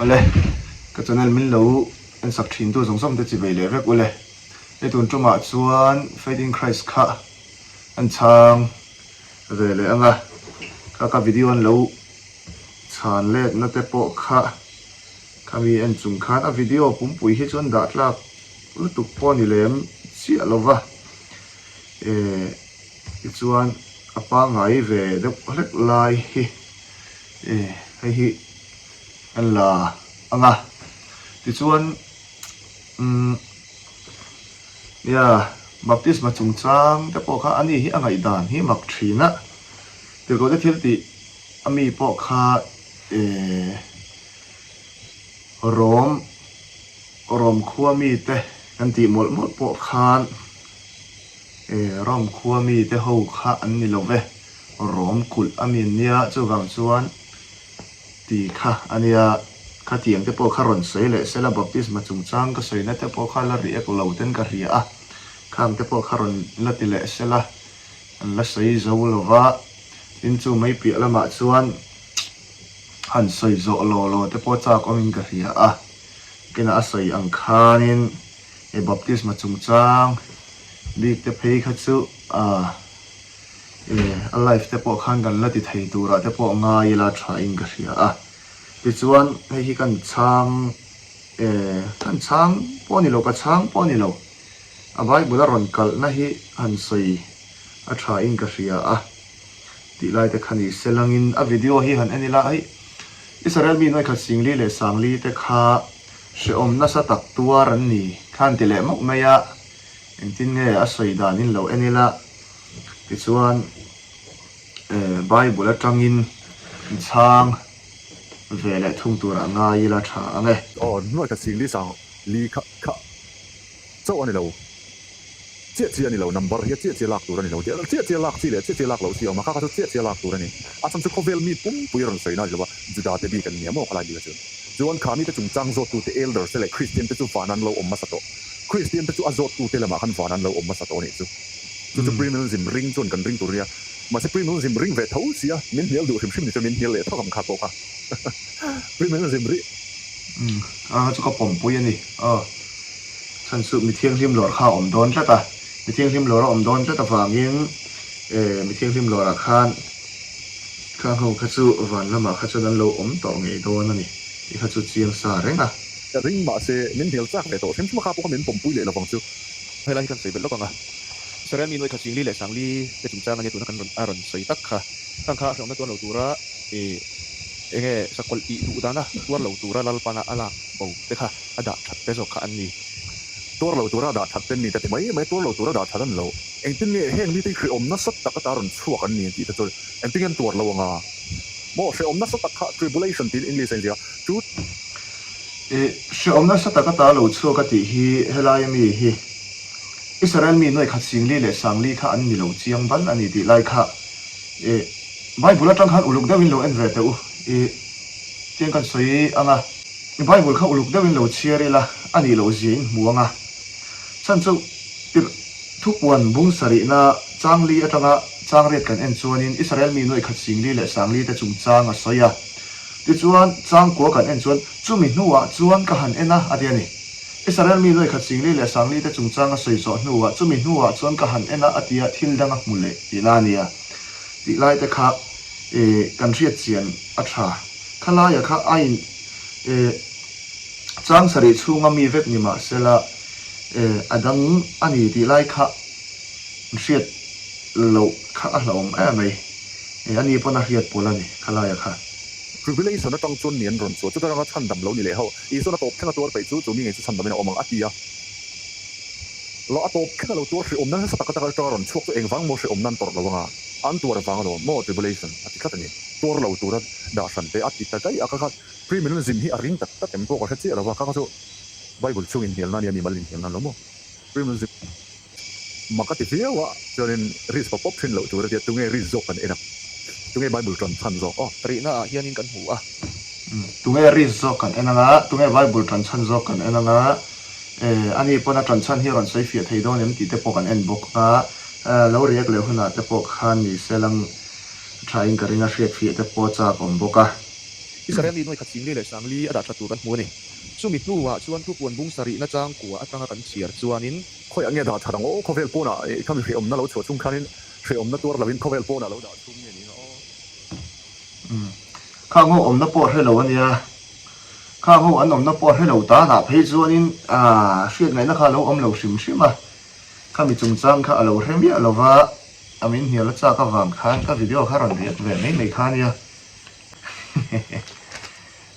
Awle, ka channel min lo en sak thin tu zawng zawng te chi bei leh vek ule. Hei tun tumah chuan Faith in Christ kha an chhang ve leh ang a, kha ka video an lo chhan letna te pawh kha khami en chung khan a video pumpui hi chuan dah tlak lutuk pawh ni lem chiah lo va, eh tichuan a pangngai ve deuh hlek lai hi eh hei hi an la ang a, tichuan umm nia baptisma chungchang te pawh kha ani hi a ngaihdan hi mak thin a, tirhkoh te thil tih a mi pawh kha eh Rom Rom khua mite kan tih mawlh mawlh pawh khan eh Rom khua mite ho kha an ni lo ve, Rom kulh a mi an nia, chuvang chuan ti kha a nia, khatiang te pawh kha rawn sawi leh sela baptisma chungchang ka sawina te pawh kha la riak lo ten ka hria a, khang te pawh kha rawn la ti leh sela an la sawi zo lo va, tin chu mai piah lamah chuan han sawi zawh law law te pawh chak awmin ka hria a. Kena a sawi ang khanin he baptisma chungchang bik te phei kha chu ah eh a life te pawh khan kan la ti thei turah te pawh ngai ila tha in ka hria a. Tichuan hei hi kan chhang eh kan chhang pawh a ni lo ka chhang pawh a ni lo a Bible a rawn kalhna hi han sawi a tha in ka hria a. Tih lai te kha ni se langin a video hi han en ila hei Israel mi nuaikhat singli leh sangli te kha hrehawm nasa tak tuar an ni kha an ti leh mauh mai a, engtin nge a sawi dan in lo en ila tichuan Bible atangin chhang ve leh thung turah ngai ila tha ang e. Aw nuaikhat singli sangli kha kha. Chauh a ni lo. Chiah chiah a ni lo. Number hi a chiah chiah lak tur a ni lo. Tih a chiah chiah lak chi leh chiah chiah lak loh chi a awm a, kha kha chu chiah chiah lak tur a ni. A chhan chu khawvel mi pumpui a rawn sawi na a ni lo a, Juda te bik an ni a maw khalai bik a chu. Chuan kha mite chungchang zawttute elders te leh Kristian te chu van an lo awm hmasa tawh. Kristian te chu a zawttute lamah khan van an lo awm hmasa tawh a nih chu. Chu chu premillism ring chuan kan ring tur a nia. Mahse premillism ring ve tho sia, min hnial duh hrim hrim ni chuan min hnial leh thawk ang kha pawh kha. Premillism ri. Umm a chu ka pawmpui a ni aw. Chhan chu mi thianghlim lawr kha a awm dawn tlat a, mi thianghlim lawr a awm dawn tlat avangin eh mi thianghlim lawrah khan khang ho kha chu van lamah kha chuan an lo awm tawh ngei dawn a ni tih kha chu chiang sa reng a. Ka ring mahse min hnial chak ve tawh hrim hrim a kha pawh kha min pawmpui leh lovang chu. Helai hi kan sawi belh lawk ang a, Israel mi nuai khat Singli leh Sangli te chungchang ania tuna kan rawn a rawn sawi tak kha. Khang kha a hrehawmna tuar lo tura ih enge sakawlh tih duh dana tuar lo tura Lalpana a lak bo te kha a dah that te zawk kha an ni. Tuar lo tura dah that te an ni ta ti mai mai, tuar lo tura dah that an ni lo. Engtin nge heng mite hi hrehawm nasa tak ata rawn chhuak an ni tih te chu engtin nge an tuar lo anga maw hrehawm nasa tak kha tribulation tiin English a inziak a chu. Ih hrehawm nasa tak ata lo chhuak a tih hi helai ami hi Israel mi nuaikhat Singli leh Sangli kha an ni lo chiang bal a ni tih lai kha Ih, Bible atang khan uluk deuhin lo en ve teh u. Ih, tiang kan sawi ang a. Bible kha uluk deuhin lo chhiar ila, a nih loh zia in hmu ang a. Chhan chu tirh thupuan bung sarihna changli atanga changriat kan en chuanin Israel mi nuaikhat singli leh sangli te chungchang a sawi a. Tichuan, changkua kan en chuan chumi hnuah chuan ka han en a, a ti a ni. Israel mi nuaikhat singli leh sangli te chungchang a sawi zawh hnuah chumi hnuah chuan ka han en a, a ti a, thil dang a hmu leh tihna a nia. Tih lai te kha kan hriat chian a tha. Khalaia kha a in chang sarih chhunga mi vek ni mah sela a dang a ni tih lai kha hriat loh kha a hlauhawm em mai. A ni pawn a hriat pawl a ni khalaia kha. Tribulation atang chuan ni an rawn chhuah. Chuta ranga chhandam lo ni leh ho. Isuan a tawp thleng a tuar peih chu chu mi ngei chu chhandamin a awm ang a ti a. Lo a tawp thleng a lo tuar hrehawmna nasa tak atanga atanga rawn chhuak chu engvang maw hrehawmna an tawrh lo anga an tuar vang alawm maw tribulation a ti tlat a ni. Tuar lo tura dah hran te a ti ta daih a kha kha premillennialism hi a ring tak tak em pawh ka hre chiah lo va kha kha chu Bible chhung inhnialna a nia mimal inhnialna an lo maw premillennialism Mak a ti viau a, chuanin risk pawp pawp thin loh tur a tia, tunge risk zawk kan en a, tunge Bible tan chhan zawk aw. Rihna ah hianin kan hmu a. Tunge risk zawk kan en anga, tunge Bible tan chhan zawk kan en anga, eh ani pawn a tan chhan hi a rawn sawi fiah thei dawn em tih te pawh kan en bawk a, lo react leh hunah te pawh khan ni se lang tha in ka ring a, hriat fiah te pawh chak awm bawk a. Israel mi nuai khat 40 leh 40 a dah tha tur kan hmu a ni. Chumi hnuah chuan thupuan bung sarihna changkua atanga kan chhiar chuanin. Khawiah nge dah that ang aw? Khawvel pawnah khami hrehawmna lo chhuah chung khanin hrehawmna tuar loin khawvel pawnah lo dah chhung nge niin aw? Umm. Khang ho awmna pawh hre lo a nia. Khang ho an awmna pawh hre lo tanah phei chuanin aah hriat ngaihna kha a lo awm lo hrim hrim a. Khami chungchang kha a lo hre miah lo va, a min hnial a chak avang khan ka video kha rawn react ve mai mai kha a nia.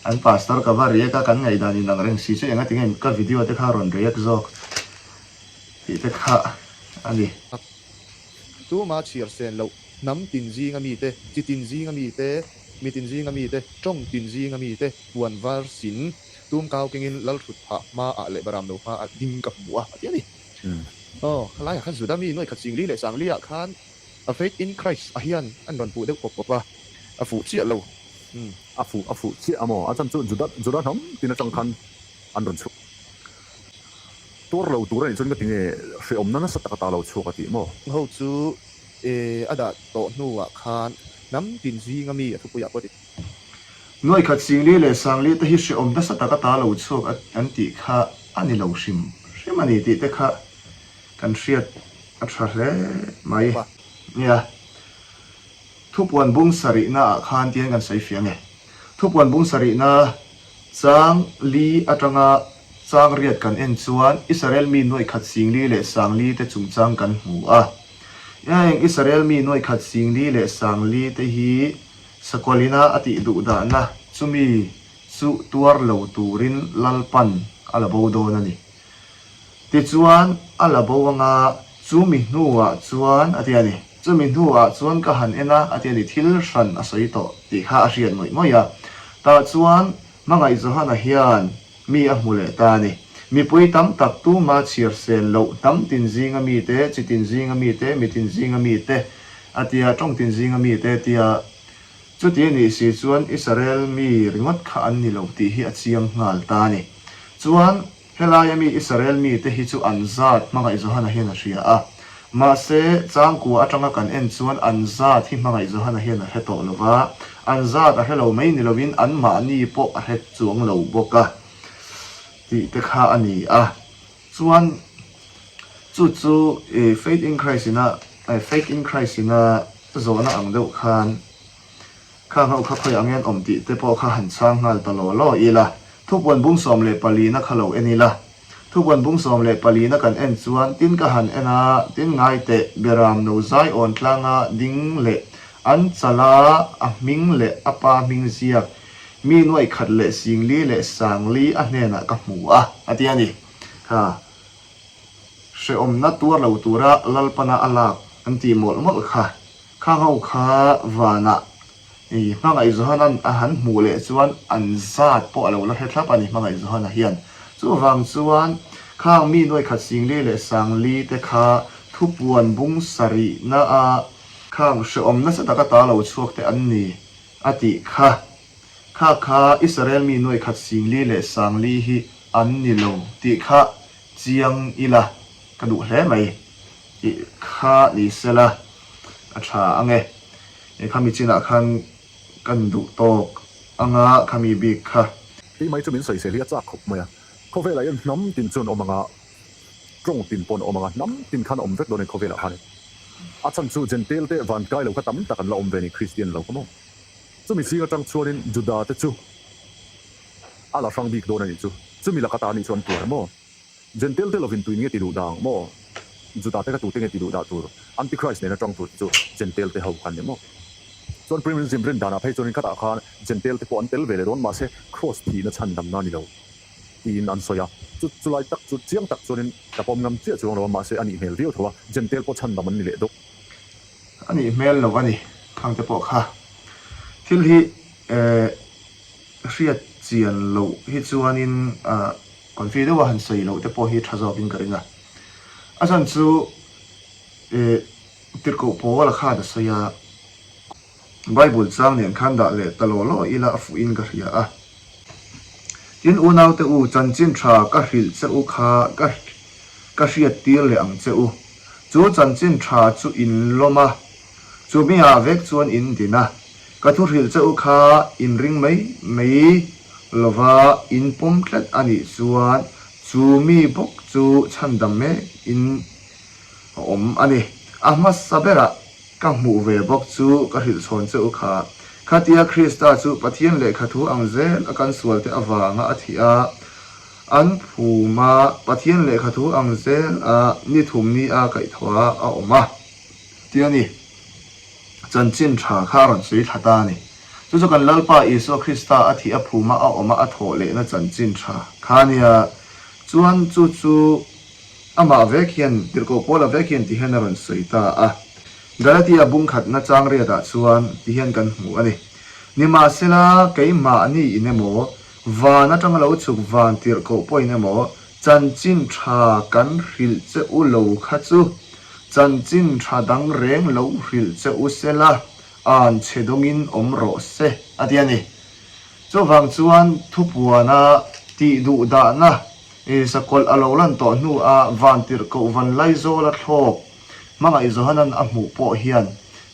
An pastor ka va react a, kan ngaihdan inang reng si chu enga tinge ka video te kha rawn react zawk tih te kha a ni. Tuma chhiar sen loh hnam tin zinga mite, chi tin zinga mite, mi tin zinga mite, tawng tin zinga mite puan var sin tum kau kengin Lalhrut phah hmaah leh Baram lo hmaah ding ka hmu a, a ti a ni. Aw, khalaiah khan Juda mi nuai khat 40 leh 40 ah khan A faith in Christ a hian an rawn puh deuh pawp pawp a, a fuh chiah lo. Umm. A fuh, a fuh chiah a maw? A chan chu Juda, Juda hnam tin atang khan an rawn chhuak. Tuar lo tur a nih chuan ka ti nge hrehawmna nasa tak ata lo chhuak a tih maw? Ho chu e a dah tawh hnuah khan hnam tin zinga mi a thupuiah pawh ti. Nuai khat 40 leh 40 te hi hrehawm nasa tak ata lo chhuak an tih kha a ni lo hrim hrim a ni tih te kha Kan hriat a tha hle mai. Nia, thupuan bung sarihna ah khan tihian kan sawi fiah nge. Thupuan bung sarihna chang li atanga chang riat kan en chuan Israel mi nuaih khat 40 leh 40 te chungchang kan hmu a. Heng Israel mi nuaih khat 40 leh 40 te hi Sakawlina a tih duh dahna chumi chu tuar lo turin Lalpan a la bo dawn a ni. Tichuan, a la bo anga, chumi hnuah chuan, a ti a ni. Chumi hnuah chuan ka han en a, a ti a ni, thil hran a sawi tawh tih kha a hriat ngawih ngawih a. Tah chuan, Hmangaih Johana hian mi a hmu leh ta a ni. Mipui tam tak tuma chhiar sen loh hnam tin zinga mite, chi tin zinga mite, mi tin zinga mite, a ti a, tawng tin zinga mite, a ti a. Chuti a nih si chuan Israel mi ringawt kha an ni lo tih hi a chiang nghal ta a ni. Chuan, Helaia mi Israel mite hi chu an zat Hmangaih Johana hian a hria a. Mahse, changkua atanga kan en chuan an zat hi Hmangaih Johana hian a hre tawh lo va, an zat a hre lo mai ni lovin anmahni pawh a hre chuang lo bawk a tih te kha a ni a. Chuan chu chu Faith in Christ ina Faith in Christ ina zawhna ang deuh khan Kha ngho kha khawi ang hian awm tih te pawh kha han chhang nghal ta law law ila, thupuan bung 14 na kha lo en ila. Thupuan bung 14 na kan en chuan tin ka han en a, tin ngai teh Beram no zai awn tlanga ding leh an chala a hming leh a pa hming ziak mi nuaih khat leh 40 leh 40 a hnenah ka hmu a, a ti a ni. Kha hrehawmna tuar lo tura Lalpana a lak an tih mawlh mawlh kha. Khang ho kha vanah i Hmangaih Johana'n a han hmuh leh chuan an zat pawh a lo la hre thlap a ni Hmangaih Johana hian. Chuvang chuan khang mi nuai khat 40 leh 40 te kha thupuan bung sarihna a khang hrehawm nasa taka ta lo chhuak te an ni a tih kha. Kha kha Israel mi nuai khat 40 leh 40 hi an ni lo tih kha chiang ila ka duh hle mai. Tih kha ni sela a tha ang e. Eng khami chinah khan kan duh tawk anga khami bik kha. Tih mai chu min sawisel hi a chak khawp mai a. Khawvelah hian hnam tin chuan awm anga, tawng tin pawh an awm anga, hnam tin khan a awm vek dawn a ni khawvelah khan. A chhan chu Jentail te vankai lo kha tam tak an la awm ve a ni, Kristian lo kha maw. Chumi zing atang chuanin Juda te chu a la hrang bik dawn a nih chu. Chumi laka ta anih chu an tuar maw? Jentail te lovin tuin nge ti duh dang maw? Juda te kha tute nge ti duh dah tur? Antichrist nena tang tur te chu Jentail te ho kha an ni maw? Chuan Premillennialism rin danah phei chuan inkhatah khan Jentail te pawh an tel ve leh dawn mahse Kraws thihna chhan damna a ni lo tiin an sawi a. Chu chulai tak chu chiang tak chuanin ka pawm ngam chiah chuang lo a mahse a nih hmel viau tho a, Jentail pawh chhan dam an ni leh dawn. A nih hmel lo a ni khang te pawh kha thil hi eh hriat chian loh hi chuanin ah. Confi deuha han sawi loh te pawh hi tha zawkin ka ring a. A chhan chu ih tirhkoh Paula khan a sawi a, Bible chang nen khan dah leh ta law law ila a fuhin ka hria a. Tin, unaute u, chanchin tha ka hrilh che u kha ka ka hriat tir leh ang che u. Chu chanchin tha chu in lawm a, chumi ah vek chuan in din a. Ka thu hrilh che u kha in ring mai mai lova in pawm tlat a nih chuan chu mi bawk chu chhandam mek in a awm a ni. A hmasa berah ka hmuh ve bawk chu ka hrilh chhawn che u kha. Khatia Krista chu Pathian lehkha thu ang zel a kan sualte avanga a thih a, an phum a, Pathian lehkha thu ang zel a ni thum ni a kaihthawh a a awm a ti a ni. Chanchin tha kha a rawn sawi thla ta a ni. Chu chu kan Lalpa Isua Krista a thih a phum a a awm a a thawh lehna chanchin tha kha a nia. Chuan chu chu amah vek hian, Tirhkoh Paula vek hian ti hian a rawn sawi ta a. Galatia bung khatna chang riatah chuan ti hian kan hmu a ni. Nimahsela, keimahni in emaw, van atanga lo chhuk van tirhkoh pawhin emaw, chanchin tha kan hrilh che u lo kha chu, chanchin tha dang reng lo hrilh che u sela, an chhe dawngin awm rawh se, a ti a ni. Chuvang chuan thupuana tih duh dahna sakawlh a lo lan tawh hnuah van tirhkoh van Laizawla thlawk Hmangaih Johanan a hmuh pawh hian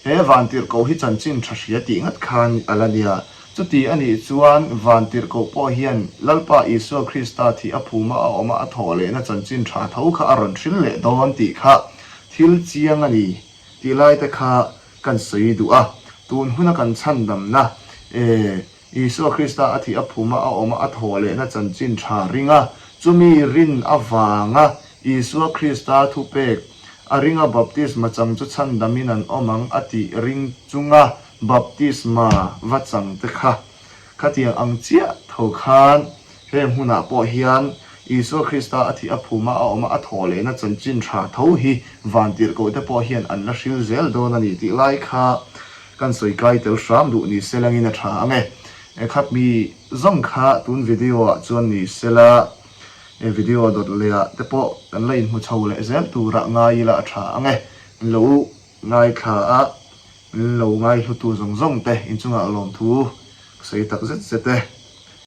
he vantirhkoh hi chanchin tha hria tih ngat khan a la nia. Chuti a nih chuan vantirhkoh pawh hian Lalpa Isua Krista thih a phuma a awma a thawh lehna chanchin tha tho kha a rawn hrilh leh dawn tih kha thil chiang a ni tih lai te kha kan sawi duh a. Tun huna kan chhandamna e Isua Krista a thih a phuma a awma a thawh lehna chanchin tha ring a, chumi rin avanga Isua Krista thupek a ringa baptisma chang chu chhandamin an awm ang a tih ring chunga baptisma va chang te kha khatiang ang chiah tho khan heng hmunah pawh hian Isua Krista a thih a phuma a awma a thawh lehna chanchin tha tho hi vantirhkoh te pawh hian an la hril zel dawn a ni tih lai kha Kan sawi kai tel hram duh ni se langin a tha ang e. E khat mi zawng kha tun video ah chuan ni se la, e video dawt leh ah te pawh kan la inhmu chho leh zel turah ngai ila a tha ang e. Min lo ngaithla a, min lo ngaihlutu zawng zawng te inchungah lawmthu ka sawi tak zet zet e.